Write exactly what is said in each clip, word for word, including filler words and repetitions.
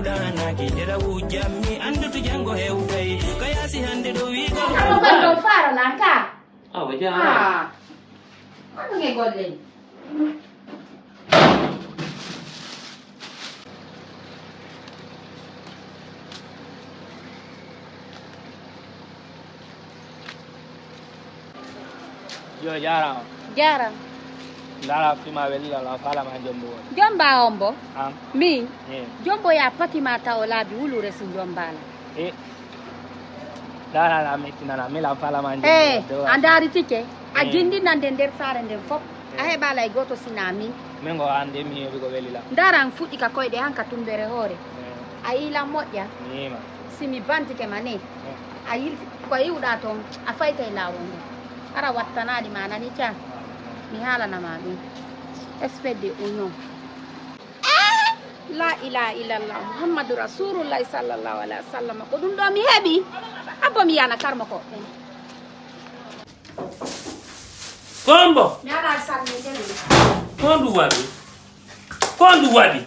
Ɗanaki dera wujjammi, andutu jango hewtai. Kayasi hande do wigo. Awa, ballo faro lan ka. Awa, ja. Ah. Ando nge golle. Yo, jaaraama. Jaaraama. Ndaara fima welila la fala ma jombo. Jomba ombo. An. Min. Eh. Jombo ya pati ma tawo laabi wulure si jombala. Eh. Ndaara la metti nana mi la fala ma jombo. Eh, a ndaari tike. A jindi nande nder saare nden fop. A heɓaala e gooto sina min. Min go ande mi heɓi ko welila. Ndaara an fuɗɗi ka koyɗe han ka tumbere hoore. Eh. A yiilan moƴƴa. Niima. Si mi bantike ma ne. Eh. A yiil ko iwɗa toon, a faytay laawol ngol. Ara wattanaali ma nani ca. Mi haalana ma ɗum. Espèce de oignon. La ilaha illallah Muhammadu Rasulullahi sallallahu alaihi wasallam. Ko ɗum ɗo mi heɓi. Abbo mi yana karmo ko. Kombo. Mi ala salmi de. Ko ɗum waɗi? Ko ɗum waɗi?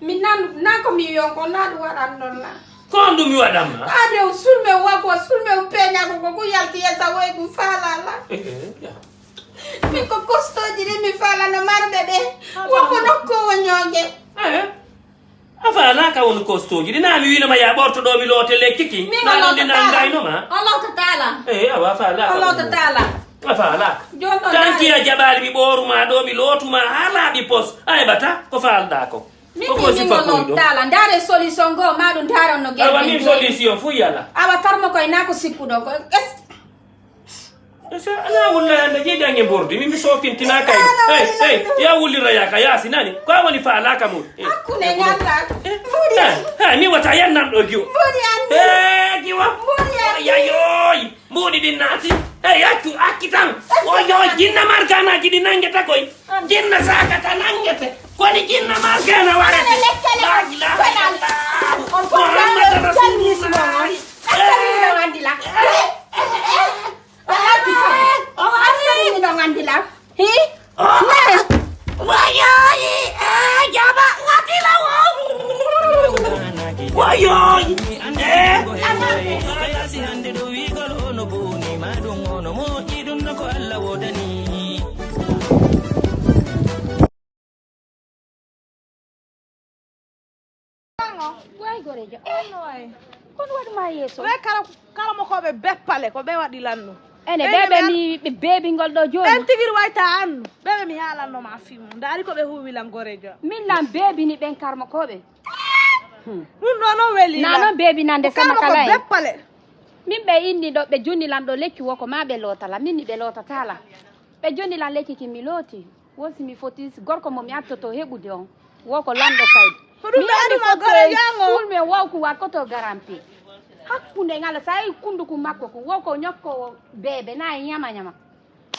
Min nan nan ko mi yonko nan waɗan noon na. Ko ɗum mi waɗan ma? Ade o sulme wako sulme o peña ko ko yalti yesa woy ko falala. Eh, eh, ya. Min ko kostoji ɗi mi falano marɓe ɓe. Wako nokko o ñooge. Eh. A faalaka won kostoji ɗi na mi wino ma ya ɓorto ɗo mi loote lekki ki. Min na ɗum ɗi nangaino ma. O lootatala. Eh, awa faalaka. O lootatala. A faalaka. Jonno tanki a jaɓali mi ɓoru ma ɗo mi lootu ma ha laaɓi pos. A heɓata ko faalɗa ko. Min ko mi sifa ko ɗo. Tala ndare solution go ma ɗum ndare on no gere. Awa min solution fu yala. Awa karmo koy na ko sikkuɗo ko. Esa, ala wulla yande jeeƴa nge mbordi, min mi sofintina kay. Hey, hey, ya wullira ya ka yasi nani. Ko a woni faalaka mun. Hakkunde ngalla. Hey, mi wata yan nan ɗo giwo. Mbodi an. Hey, giwa. Mbodi an. Yayoy. Mbodi din nati. Hey, akku akkitan. Oyo, jinna markana gidi nangeta koy. Jinna sakata nangete. Koni jinna markana warete. La ilaha illallah. Muhammad rasulullah. Hey. O arti kam. O arti kam. Miɗo anndi lan. Hi? Wayoyi, eh, jaba, ngati la wo. Wayoyi, eh. Kayasi hande ɗo wiigol ono boni ma ɗum ono moƴƴi ɗum no ko Allah wodani. Way gorejo. Kono waɗi ma yeeso. We kala kala mo ko ɓe beppale ko ɓe waɗi lanno. Ene ɓe ɓe mi ɓe beebi ngol ɗo jooni. Ɓen tigiri wayta annu. Ɓe ɓe mi haalanno ma fimu. Ndaari ko ɓe huwi lan gorejo. Min lan beebini ɓen karmo ko ɓe. Ɗum ɗo no weli. Na non beebi nande sama kala. Beppale. Min ɓe inni ɗo ɓe jonni lan ɗo lekki woko ma ɓe lootala min ni ɓe lootatala. Ɓe jonni lan lekki ki mi looti. Won si mi foti gorko mo mi attoto heɓude on wo ko lanɗo kaydi. Ko ɗum mi ɓe andi aduna fotto gore e jango. Fulmi e wawku watkoto garampi. Hakkunde ngala sa yi kunduku makko ku wo ko ñokkowo beebe na e ñama ñama.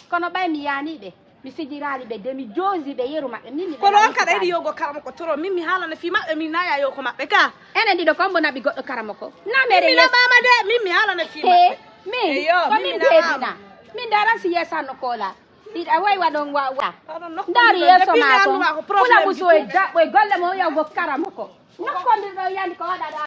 Kono ɓay mi yaani ɓe mi fijiraali ɓe de mi joosi ɓe yeru maɓɓe min mi kono on kaɗa yiɗi yogo karama ko toro min mi haalana fi maɓɓe min naya yo ko maɓɓe ka. Enen ɗiɗo ko mbo naɓi goɗɗo karama ko namere min naɓama de min mi haalana fi maɓɓe. Min ko min beebina min dara si yesanno koola. Ɗiɗa way waɗon wa wa. Ndaari yeeso maa kon. Pula muso e daɓɓo e golle mo yaw go karamo ko. Nokkondir ɗo yandi ko waɗaɗa.